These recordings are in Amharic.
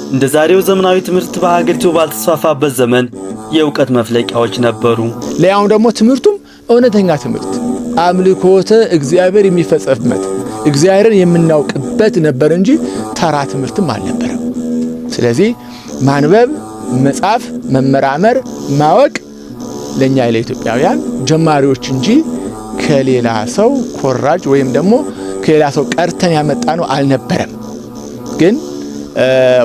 እንደ ዛሬው ዘመናዊ ትምህርት በሀገሪቱ ባልተስፋፋበት ዘመን የእውቀት መፍለቂያዎች ነበሩ። ለያውም ደግሞ ትምህርቱም እውነተኛ ትምህርት አምልኮተ እግዚአብሔር የሚፈጸምበት፣ እግዚአብሔርን የምናውቅበት ነበር እንጂ ተራ ትምህርትም አልነበረም። ስለዚህ ማንበብ፣ መጻፍ፣ መመራመር፣ ማወቅ ለእኛ ለኢትዮጵያውያን ጀማሪዎች እንጂ ከሌላ ሰው ኮራጅ ወይም ደግሞ ከሌላ ሰው ቀርተን ያመጣነው አልነበረም። ግን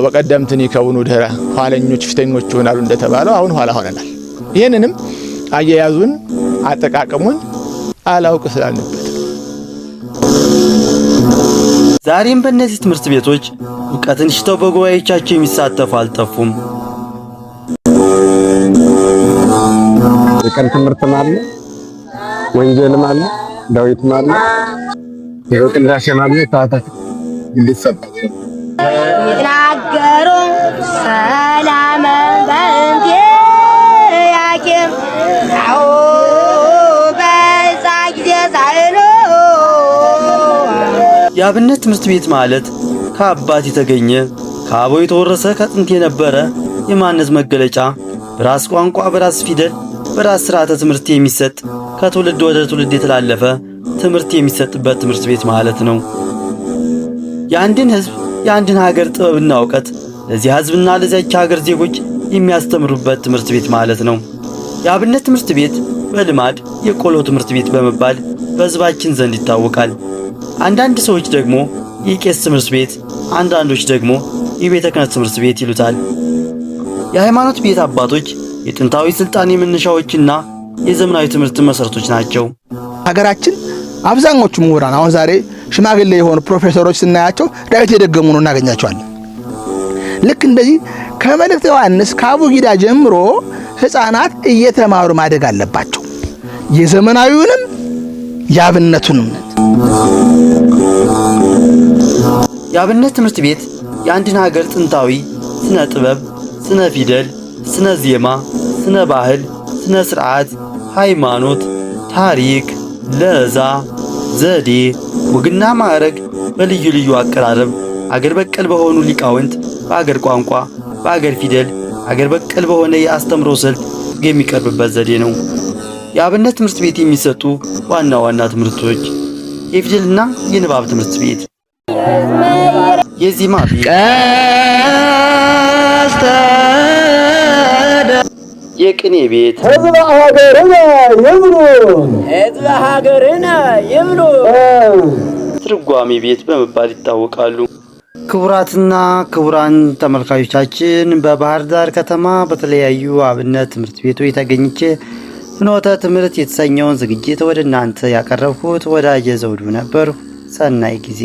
ወቀደምትን ይከውኑ ድህረ፣ ኋለኞች ፊተኞች ይሆናሉ እንደተባለው አሁን ኋላ ሆነናል። ይህንንም አያያዙን አጠቃቀሙን አላውቅ ስላልንበት። ዛሬም በእነዚህ ትምህርት ቤቶች እውቀትን ሽተው በጉባኤዎቻቸው የሚሳተፉ አልጠፉም። የቀን ትምህርትም አለ፣ ወንጌልም አለ፣ ዳዊትም አለ፣ የቅዳሴም አለ። ታታ እንዲሰጥ ይናገሩ ሰላመ በእንቲአኪ አዎ በዛ ጊዜ ሳይሉ። የአብነት ትምህርት ቤት ማለት ከአባት የተገኘ፣ ከአበው የተወረሰ፣ ከጥንት የነበረ የማንነት መገለጫ፣ በራስ ቋንቋ፣ በራስ ፊደል፣ በራስ ስርዓተ ትምህርት የሚሰጥ፣ ከትውልድ ወደ ትውልድ የተላለፈ ትምህርት የሚሰጥበት ትምህርት ቤት ማለት ነው። የአንድን ሕዝብ፣ የአንድን ሀገር ጥበብና እውቀት ለዚህ ሕዝብና ለዚያች ሀገር ዜጎች የሚያስተምሩበት ትምህርት ቤት ማለት ነው። የአብነት ትምህርት ቤት በልማድ የቆሎ ትምህርት ቤት በመባል በሕዝባችን ዘንድ ይታወቃል። አንዳንድ ሰዎች ደግሞ የቄስ ትምህርት ቤት፣ አንዳንዶች ደግሞ የቤተ ክህነት ትምህርት ቤት ይሉታል። የሃይማኖት ቤት አባቶች የጥንታዊ ስልጣኔ መነሻዎችና የዘመናዊ ትምህርት መሰረቶች ናቸው። ሀገራችን አብዛኞቹ ምሁራን፣ አሁን ዛሬ ሽማግሌ የሆኑ ፕሮፌሰሮች ስናያቸው ዳዊት የደገሙ ነው እናገኛቸዋለን። ልክ እንደዚህ ከመልእክተ ዮሐንስ ከአቡጊዳ ጀምሮ ሕፃናት እየተማሩ ማደግ አለባቸው። የዘመናዊውንም የአብነቱንም። የአብነት ትምህርት ቤት የአንድን ሀገር ጥንታዊ ስነ ጥበብ፣ ስነ ፊደል፣ ስነ ዜማ፣ ስነ ባህል፣ ስነ ስርዓት፣ ሃይማኖት፣ ታሪክ፣ ለዛ፣ ዘዴ፣ ወግና ማዕረግ በልዩ ልዩ አቀራረብ አገር በቀል በሆኑ ሊቃውንት፣ በአገር ቋንቋ፣ በአገር ፊደል፣ አገር በቀል በሆነ የአስተምሮ ስልት የሚቀርብበት ዘዴ ነው። የአብነት ትምህርት ቤት የሚሰጡ ዋና ዋና ትምህርቶች የፊደልና የንባብ ትምህርት ቤት፣ የዜማ ቤት፣ የቅኔ ቤት፣ ህዝበ ሀገርነ ይብሉ፣ ህዝበ ሀገርነ ይብሉ፣ ትርጓሜ ቤት በመባል ይታወቃሉ። ክቡራትና ክቡራን ተመልካቾቻችን፣ በባህር ዳር ከተማ በተለያዩ አብነት ትምህርት ቤቶች ተገኝቼ ፍኖተ ትምህርት የተሰኘውን ዝግጅት ወደ እናንተ ያቀረብኩት ወዳጄ ዘውዱ ነበርኩ። ሰናይ ጊዜ።